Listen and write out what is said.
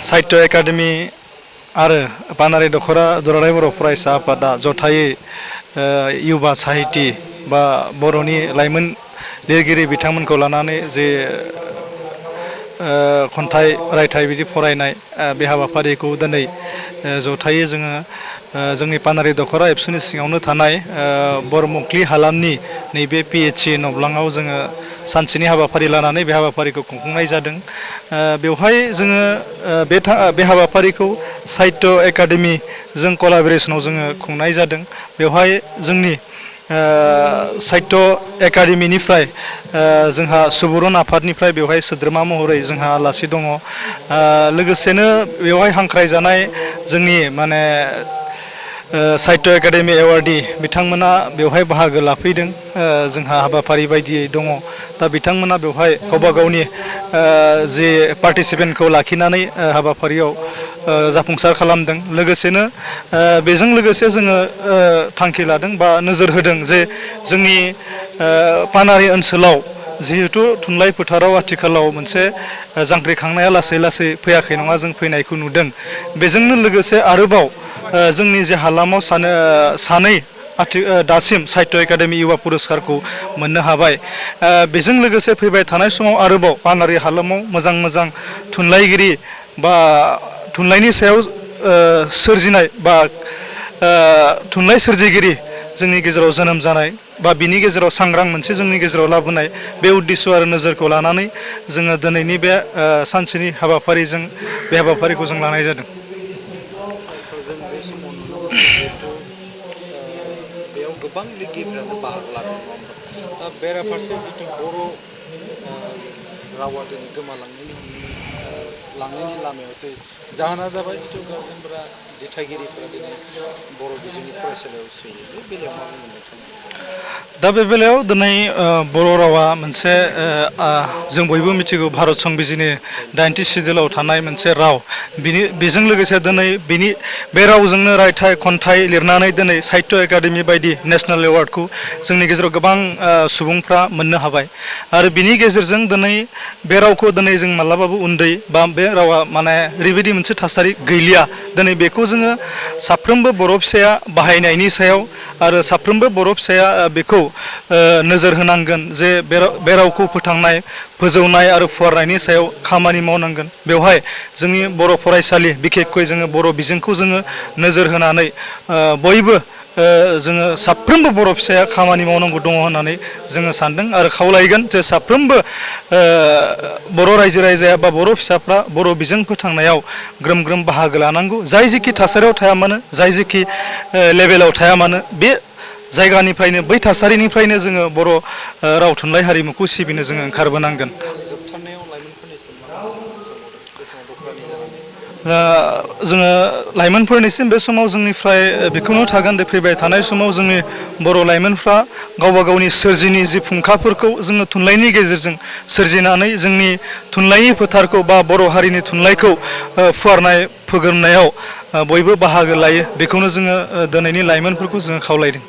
साहित्य academy आरो पानारि दख'रा दुलाराय बर' फरायसा आफादा जथायै युवा साहिति बा बर'नि लाइमोन लिरगिरि बिथांमोनखौ लानानै जे खन्थाइ रायथाइ बिदि फरायनाय बे हाबाफारिखौ दिनै जथायै जोङो जोंनि पानारि दख'रा एबसुनि सिङावनो थानाय बरमुखलि हालामनि नैबे पिएचसि नब्लाङाव जोङो सानसेनि हाबाफारि लानानै बे हाबाफारिखौ खुंफुंनाय जादों। बेवहाय जोङो बे हाबाफारिखौ साहित्य एकाडेमि जों कलाबरेसनाव जोङो खुंनाय जादों। बेवहाय जोंनि साहित्य एकाडेमिनिफ्राय जोंहा सुबुरुन आफादनिफ्राय बेवहाय सोद्रोमा महरै जोंहा आलासि दङ। लोगोसेनो बेवहाय हांख्रायजानाय जोंनि माने साहित्य एकाडेमि एवार्डी बिथांमोना बेवहाय बाहागो लाफैदों। जोंहा हाबाफारि बायदियै दङ। दा बिथांमोना बेवहाय गावबा गावनि जे पार्टिसिपेन्टखौ लाखिनानै हाबाफारियाव जाफुंसार खालामदों। लोगोसेनो बेजों लोगोसे जोङो थांखि लादों बा नोजोर होदों जे जोंनि पानारि ओनसोलाव जिहेतु थुनलाइ फोथाराव आथिखालाव मोनसे जांख्रिखांनाया लासै लासै फैयाखै नङा, जों फैनायखौ नुदों। बेजोंनो लोगोसे आरोबाव जोंनि जे हालामाव सानै दासिम साहित्य एकाडेमि युवा पुरस्कारखौ मोननो हाबाय। बेजों लोगोसे फैबाय थानाय समाव आरोबाव पानारि हालामाव मोजां मोजां थुनलाइगिरि बा थुनलाइनि सायाव सोरजिनाय बा थुनलाइ सोरजिगिरि जोंनि गेजेराव जोनोम जानाय बा बिनि गेजेराव सांग्रां मोनसे जोंनि गेजेराव लाबोनाय बे उद्देश्य आरो नोजोरखौ लानानै जोङो दिनैनि बे सानसेनि हाबाफारिजों बे हाबाफारिखौ जों लानाय जादों। जों बे समाव नुनो मोनो जिहेथु बेयाव गोबां लिरगिरिफ्रानो बाहागो लादों नङा होमबा? दा बेराफारसे जिथु बर' रावा दिनै लांनायनि लामायावसो जाहोना जाबाय जिथु गारजेनफोरा दिथागिरिफोरा दिनै बर' बिजोंनि फरायसालियाव सोयो। बे बेलायाव मा बुंगोन नोंथाङा? दा बे बेलायाव दिनै बर' रावा मोनसे जों बयबो मिथिगौ भारत संबिजिरनि 80 सिडुलाव थानाय मोनसे राव। बेजों लोगोसे दिनै बे रावजोंनो रायथाइ खन्थाइ लिरनानै दिनै साहित्य एकाडेमि बायदि नेसनेल एवार्डखौ जोंनि गेजेराव गोबां सुबुंफ्रा मोननो हाबाय। आरो बिनि गेजेरजों दिनै बे रावखौ दिनै जों मालाबाबो उन्दै बा बे रावा माने ओरैबायदि मोनसे थासारि गैलिया। दिनै बेखौ जोङो साफ्रोमबो बर' फिसाया बाहायनायनि सायाव आरो साफ्रोमबो बर' फिसाया बेखौ नोजोर होनांगोन जे बे रावखौ फोथांनाय फोजौनाय आरो फुवारनायनि सायाव खामानि मावनांगोन। बेवहाय जोंनि बर' फरायसालि बिखेखকৈ जोङो बर' बिजोंखौ जोङो नोजोर होनानै बयबो जोङो साफ्रोमबो बर' फिसाया खामानि मावनांगौ दङ होननानै जोङो सानदों आरो खावलायगोन जे साफ्रोमबो बर' रायजो राजाया बा बर' फिसाफ्रा बर' बिजों फोथांनायाव ग्रोम ग्रोम बाहागो लानांगौ। जाय जेखि थासारियाव थाया मानो, जाय जेखि लेभेलाव थाया मानो, बे जायगानिफ्रायनो बै थासारिनिफ्रायनो जोङो बर' राव थुनलाइ हारिमुखौ सिबिनो जोङो ओंखारबोनांगोन। जोबथारनायाव लाइमोनफोरनिसिम मा मेसेज होबावदों बे समाव दख'रानि जानानै? जोङो लाइमोनफोरनिसिम बे समाव जोंनिफ्राय बेखौनो थागोन दे फैबाय थानाय समाव जोंनि बर' लाइमोनफ्रा गावबा गावनि सोरजिनि जि फुंखाफोरखौ जोङो थुनलाइनि गेजेरजों सोरजिनानै जोंनि थुनलाइनि फोथारखौ बा बर' हारिनि थुनलाइखौ फुवारनाय फोगोमनायाव बयबो बाहागो लायो। बेखौनो जोङो दिनैनि लाइमोनफोरखौ जोङो खावलायदों।